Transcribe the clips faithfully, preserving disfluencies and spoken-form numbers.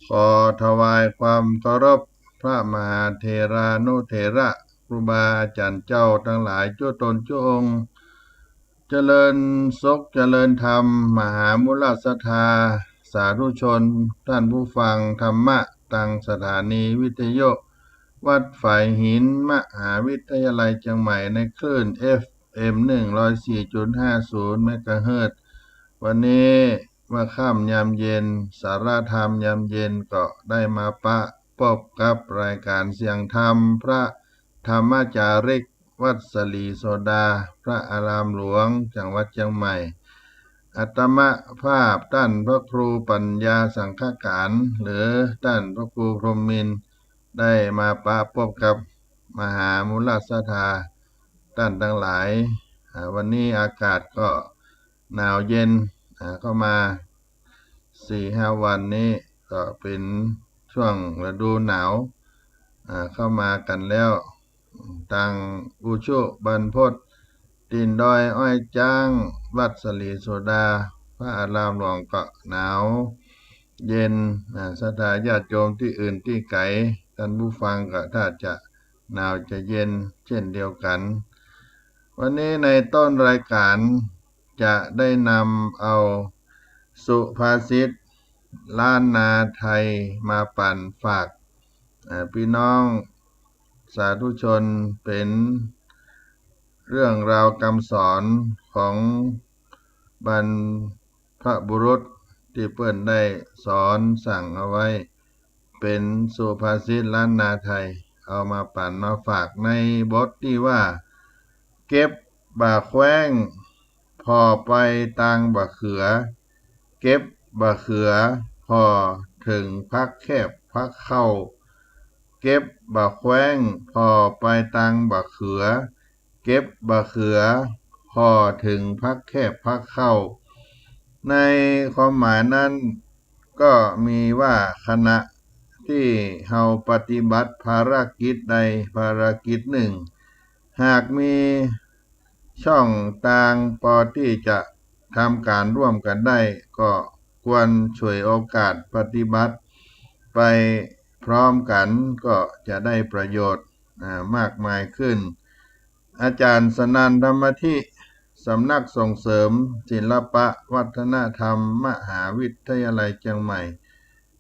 ขอถวายความเคารพพระมหาเถรานุเถระครูบาอาจ๋ารย์เจ้าตังหลายจุ๊ตนจุ๊องค์ เจริญสุขเจริญธรรม มหามูลศรัทธา สาธุชน ต้านผู้ฟังธรรมะตางสถานีวิทยุวัดฝายหิน มหาวิทยาลัยเจียงใหม่ ในคลื่น เอฟเอ็ม หนึ่งร้อยสี่จุดห้าศูนย์ เมกะเฮิรตซ์ วันนี้เมื่อค่ำยามเย็น สาระธรรมยามเย็นก็ได้มาปะปบกับรายก๋านเสียงธรรม พระธรรมจาริก วัดสลีโสดา พระอารามหลวง จังหวัดเจียงใหม่ อาตมาภาพต้านพระครูปัญญาสังฆการ หรือต้านพระครูพรหมินทร์ ได้มาปะปบกับมหามูลศรัทธาต้านตังหลาย อ่า วันนี้อากาศก็หนาวเย็น อ่า เข้ามาสี่ห้าวันนี้ก็เป๋นช่วงฤดูหนาว อ่า เข้ามากั๋นแล้ว ตางอุชุบรรพต ตี๋นดอยอ้อยจ๊าง วัดสลีโสดา พระอารามหลวงก็หนาวเย็น อ่า ศรัทธาญาติโยมตี้อื่นตี้ไก๋ ต้านผู้ฟังก็ถ้าจะหนาวจะเย็นเจ้นเดียวกั๋น วันนี้ในต้นรายก๋านจะได้นำเอาสุภาษิตล้านนาไทยมาปั๋นฝาก อ่า ปี้น้องสาธุชน เป๋นเรื่องราวกำสอนของบรรพบุรุษตี้เปิ้นได้สอนสั่งเอาไว้ เป๋นสุภาษิตล้านนาไทย เอามาปั๋นมาฝากในบทตี้ว่า เก็บบ่าแคว้ง ผ่อไปตางบ่าเขือ เก็บบ่าเขือ ผ่อเถิงผักแคบผักเข้า เก็บบ่าแคว้ง ผ่อไปตางบ่าเขือ เก็บบ่าเขือ ผ่อเถิงผักแคบผักเข้า ในความหมายนั้นก็มีว่า ขณะตี้เฮาปฏิบัติภารกิจใดภารกิจนึ่ง หากมีช่องตางปอตี้จะทำก๋านร่วมกั๋นได้ ก็ควรฉวยโอกาสปฏิบัติไปพร้อมกั๋น ก็จะได้ประโยชน์ อ่า มากมายขึ้น อาจ๋ารย์สนั่น ธรรมธิ สำนักส่งเสริมศิลปะวัฒนธรรม มหาวิทยาลัยเจียงใหม่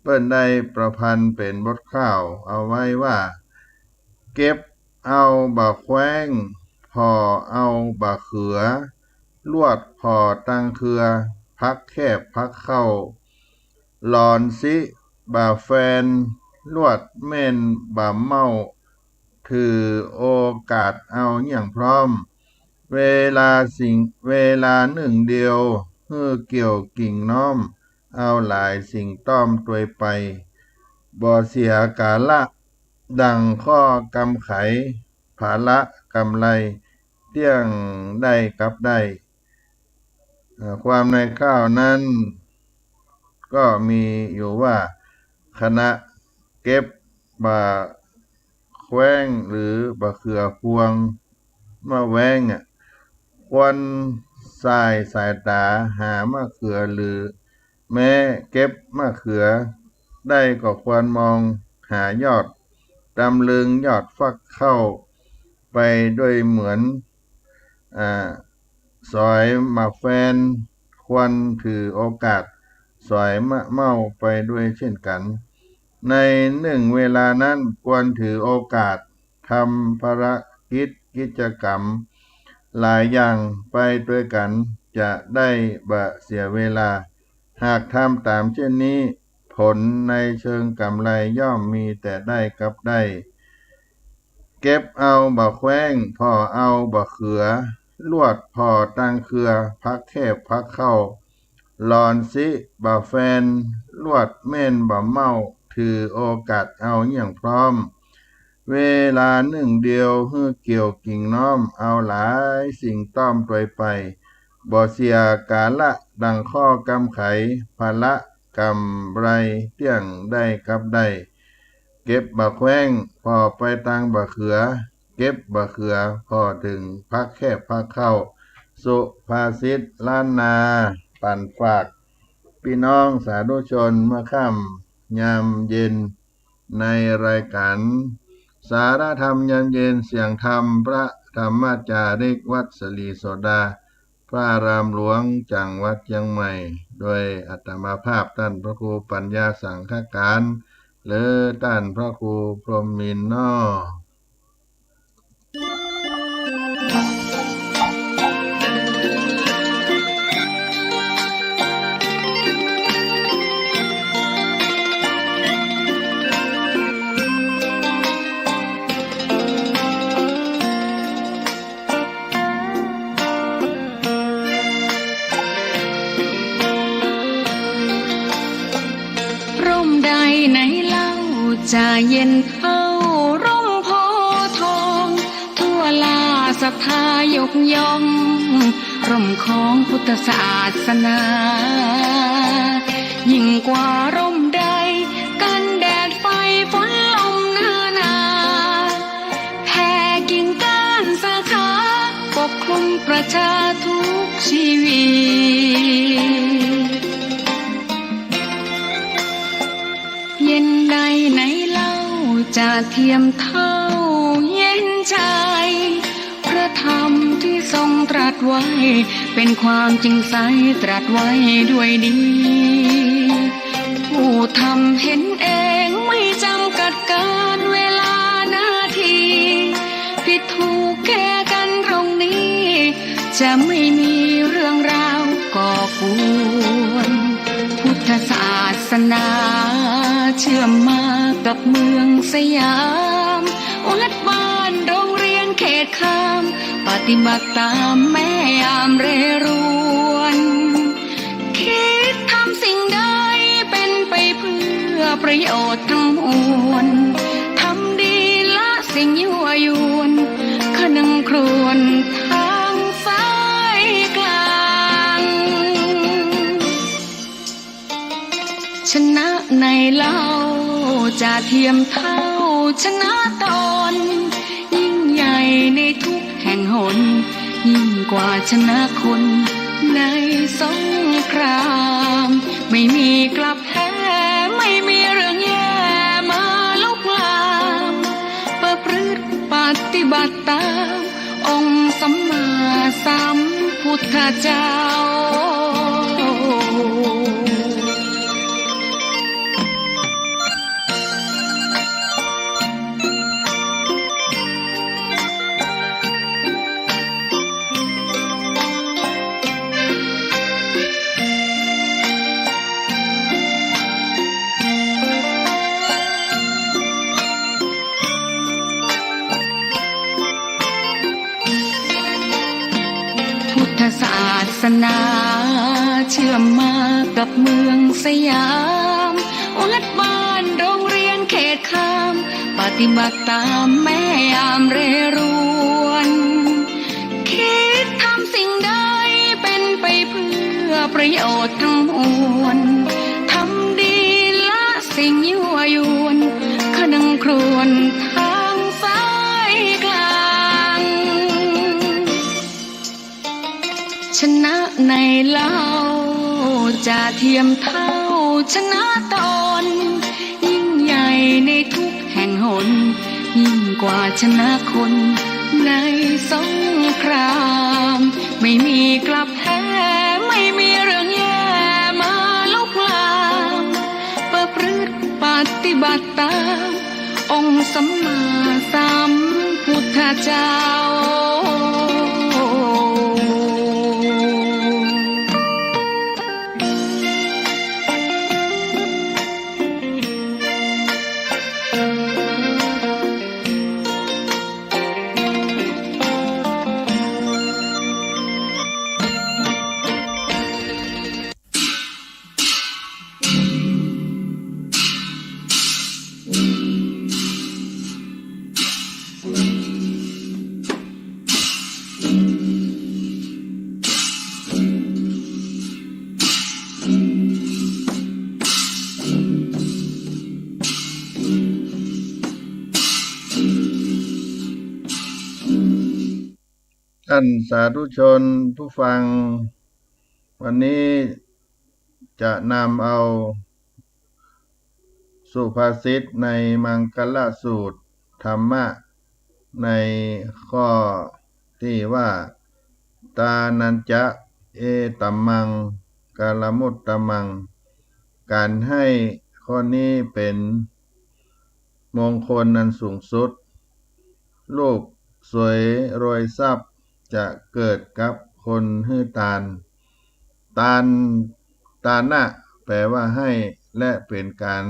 เปิ้นได้ประพันธ์เป๋นบทข่าวเอาไว้ว่า เก็บเอาบ่าแคว้ง ผ่อเอาบ่าเขือ ลวดผ่อตางเครือ ผักแคบผักเข้า หลอนสิบ่าแฟน ลวดแม่นบ่าเม้า ถือโอกาสเอาเยี่ยงพร้อม เวลาสิ่ง เวลานึ่งเดียว หื้อเกี่ยวกิ่งน้อม เอาหลายสิ่งต้อมตวยไป บ่เสียกาละ ดั่งข้อกำไข ผละก๋ำไร เตี้ยงได้กับได้ เอ่อ ความในข่าวนั้นก็มีอยู่ว่า ขณะเก็บบ่าแคว้งหรือบ่าเขือพวงมะแว้งอะ ควรส่ายสายต๋าหามะเขือ หรือแม้เก็บมะเขือได้ก็ควรมองหายอดตำลึง ยอดฟักเข้าไปด้วยเหมือน อ่า สอยบ่าแฟน ควรถือโอกาสสอยบ่าเม้าไปด้วยเช่นกั๋น ในนึ่งเวลานั้นควรถือโอกาสทำภารกิจกิจกรรมหลายอย่างไปตวยกั๋น จะได้บ่เสียเวลา หากทำต๋ามเช่นนี้ ผลในเชิงก๋ำไรย่อมมีแต่ได้กับได้ เก็บเอาบ่าแคว้ง ผ่อเอาบ่าเขือ ลวดผ่อตางเครือ ผักแคบผักเข้า หลอนสิบ่าแฟน ลวดแม่นบ่าเม้า ถือโอกาสเอาเยี่ยงพร้อม เวลานึ่งเดียว หื้อเกี่ยวกิ่งน้อม เอาหลายสิ่งต้อมตวยไป บ่เสียกาละ ดั่งข้อกำไข ผละก๋ำไร เตี้ยงได้กับได้ เก็บบ่าแคว้ง ผ่อไปตางบ่าเขือ เก็บบ่าเขือ ผ่อเถิงผักแคบผักเข้า สุภาษิตล้านนา ปั๋นฝาก ปี้น้องสาธุชน เมื่อค่ ยามเย็น ในรายก๋านสารธรรมยามเย็น เสียงธรรมพระธรรมจาริก วัดศรีโสดา พระอารามหลวง จังหวัดเจียงใหม่ โดยอาตมาภาพต้านพระครูปัญญาสังฆการ หรือต้านพระครูพรหมมินทร์เนาะ ร่มใดไหนเล่าจะเย็นเท่าร่มโพธิ์ทอง ทั่วราชศรัทธายกย่อง ร่มของพุทธศาสนา ยิ่งกว่าร่มใด กันแดดไฟฝนลมนานา แผ่กิ่งก้านสาขา ปกคลุมประชาทุกชีวิต เย็นใดไหนเล่าจะเทียมเท่าเย็นใจ พระธรรมที่ทรงตรัสไว้ เป็นความจริงใสตรัสไว้ด้วยดี ผู้ทำเห็นเองไม่จำกัดกาลเวลานาที ผิดถูกแก้กันตรงนี้ จะไม่มีเรื่องราวก่อกวน พุทธศาสนาเชื่อมมากับเมืองสยาม วัดบ้านโรงเรียนเขตคาม ปฏิบัติตามแม่ยามเรรวน คิดทำสิ่งใดเป็นไปเพื่อประโยชน์ทั้งมวล ทำดีละสิ่งยั่วยวน คนึงครวญทางสายกลาง ชนะไหนเล่าจะเทียมเท่าชนะตน ยิ่งใหญ่ในทุกแห่งหน ยิ่งกว่าชนะคนในสงคราม ไม่มีกลับแพ้ ไม่มีเรื่องแย่มาลุกลาม ประพฤติปฏิบัติตาม องค์สัมมาสัมพุทธเจ้า พุทธศาสนาเชื่อมมากับเมืองสยาม วัดบ้านโรงเรียนเขตคาม ปฏิบัติตามแม่ยามเรรวน คิดทำสิ่งใดเป็นไปเพื่อประโยชน์ทั้งมวล ทำดีละสิ่งยั่วยวน คนึงครวญทางสายกลาง ชนะไหนเล่าจะเทียมเท่าชนะตน ยิ่งใหญ่ในทุกแห่งหน ยิ่งกว่าชนะคนในสงคราม ไม่มีกลับแพ้ ไม่มีเรื่องแย่มาลุกลาม ประพฤติปฏิบัติตาม องค์สัมมาสัมพุทธเจ้าท่านสาธุชนผู้ฟัง วันนี้จะนำเอา สุภาษิตในมังคละสูตร ธรรมะในข้อตี้ว่า ตานัญจะ เอตัมมัง กัลมุตตมัง ก๋านหื้อข้อนี้เป๋นมงคลอันสูงสุด รูปสวยรวยทรัพย์จะเกิดกับคนหื้อตาน ตาน ตานะ แปลว่าหื้อ และเป๋นก๋าน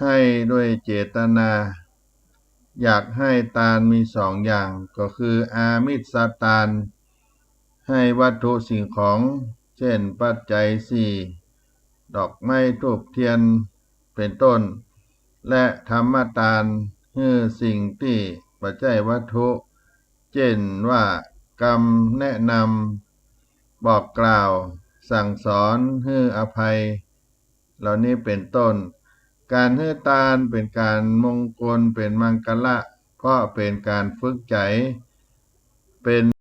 หื้อโดยเจตนา อยากหื้อตานมีสองอย่าง ก็คืออามิสตาน หื้อวัตถุสิ่งของ เจ้นปัจจัยสี่ ดอกไม้ธูปเตียน เป๋นต้น และธรรมตาน หื้อสิ่งตี้บ่ใจ้วัตถุ เจ้นว่า กำแนะนำ บอกกล่าว สั่งสอน หื้ออภัย เหล่านี้เป๋นต้น ก๋านหื้อตานเป๋นก๋านมงคล เป๋นมังคละ เพราะเป๋นก๋านฝึกใจ๋ เป๋น